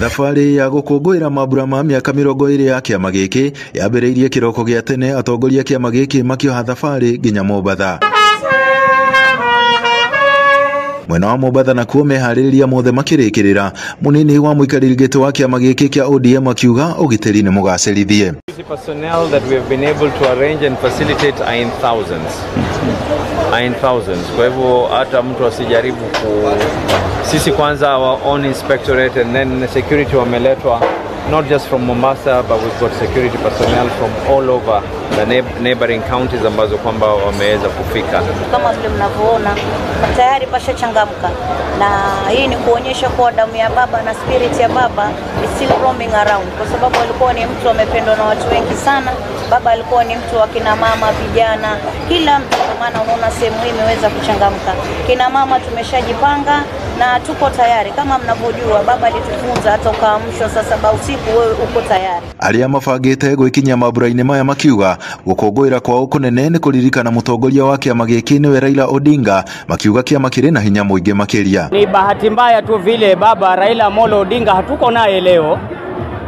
Thabarĩ ya gũkũngũĩra mambura ma mĩaka 20 ya kĩama gĩkĩ yambĩrĩirie kĩroko gĩa tene, atongoria a kĩama gĩkĩ makĩoha thabarĩ nginya Mombatha. Mwena wa Mombatha nakuo meharĩrĩria mothe makĩrĩkĩrĩra, mũnini wa mũikarĩri gĩtĩ wa kĩama gĩkĩ kĩa ODM akiuga ũgitĩri nĩ mũgacĩrithie. Personnel that we have been able to arrange and facilitate are in thousands. Are in thousands. Kwa hivyo hata mtu asijaribu ku sisi kwanza our own inspectorate and then security wameletwa not just from Mombasa but we've got security personnel from all over the neighboring counties ambazo kwamba wameweza kufika. Kama vile mnavyoona tayari pasha changamka, na hii ni kuonyesha kuwa damu ya baba na spirit ya baba is still roaming around, kwa sababu alikuwa ni mtu amependwa na watu wengi sana. Baba alikuwa ni mtu wa kina mama, vijana, kila mtu. Kwa maana unaona sehemu hii imeweza kuchangamka. Kina mama tumeshajipanga na tuko tayari. Kama mnavyojua baba alitufunza hata ukaamshwa saa 7 usiku wewe uko tayari. Aria mabangite gwikinyia mambura-inĩ maya makiuga gũkũngũĩra kwao kũnene nĩ kũririkana mũtongoria wa kĩama gĩkĩ nĩwe Raila Odinga, makiuga kĩama kĩrĩ na hinya mũingĩ makĩria. Ni bahati mbaya tu vile baba Raila Amolo Odinga hatuko naye leo,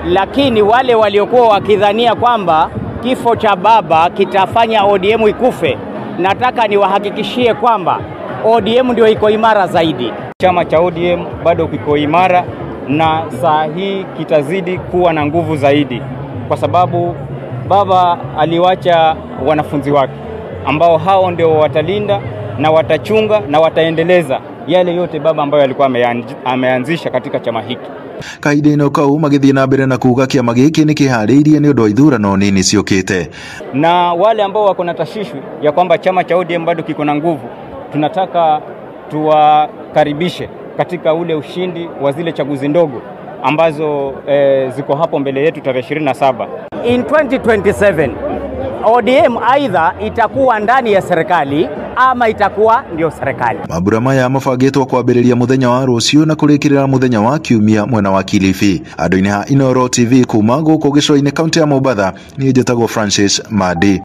lakini wale waliokuwa wakidhania kwamba kifo cha baba kitafanya ODM ikufe, nataka niwahakikishie kwamba ODM ndio iko imara zaidi. Chama cha ODM bado kiko imara na saa hii kitazidi kuwa na nguvu zaidi, kwa sababu baba aliwacha wanafunzi wake ambao hao ndio watalinda na watachunga na wataendeleza yale yote baba ambayo alikuwa ameanzisha katika chama hiki. Kahinda-inĩ kau magĩthiĩ na mbere na kuuga kĩama gĩkĩ nĩ kĩharĩirie nĩ ũndũ wa ithurano nini ciũkĩte. Na wale ambao wako na tashwishwi ya kwamba chama cha ODM bado kiko na nguvu, tunataka tuwakaribishe katika ule ushindi wa zile chaguzi ndogo ambazo ziko hapo mbele yetu tarehe 27. In 2027 ODM aidha itakuwa ndani ya serikali ama itakuwa ndio serikali. Mambura maya mabangĩtwo kwambĩrĩria mũthenya wa rũciũ na kũrĩkĩrĩra mũthenya wa kiumia mwena wa Kilifi. Andũ-inĩ ha Inooro TV kuma gũkũ gĩcũa-inĩ kaunti ya Mombatha, niĩ njĩtagwo Francis Madi.